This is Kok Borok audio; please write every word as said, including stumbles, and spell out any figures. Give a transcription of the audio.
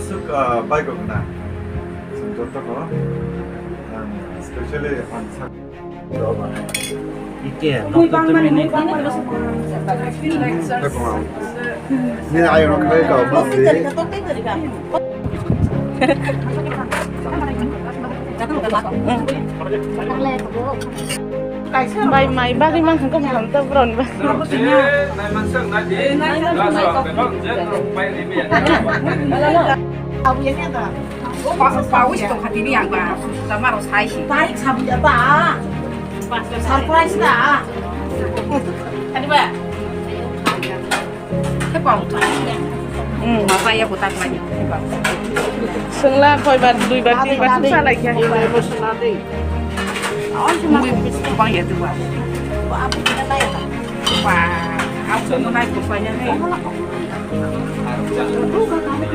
Suk, ah, bai kok na. Sung joto ko. Ang specially ang sak. Ni ayo no khai ka mas di. Bai mai bagwi mankha kok hamta boroni ba. Pawi tong kha tini ang ba. Tama ro sai si. Surprise da. Ani ba. Khe pau ta. Hmm, ma pa ya ko tak mai. Sengla koi bar, dui bar, tin bar sa lai khe. Mui bang ya tu ba. Ba, aku tu nai ko pa ya ni.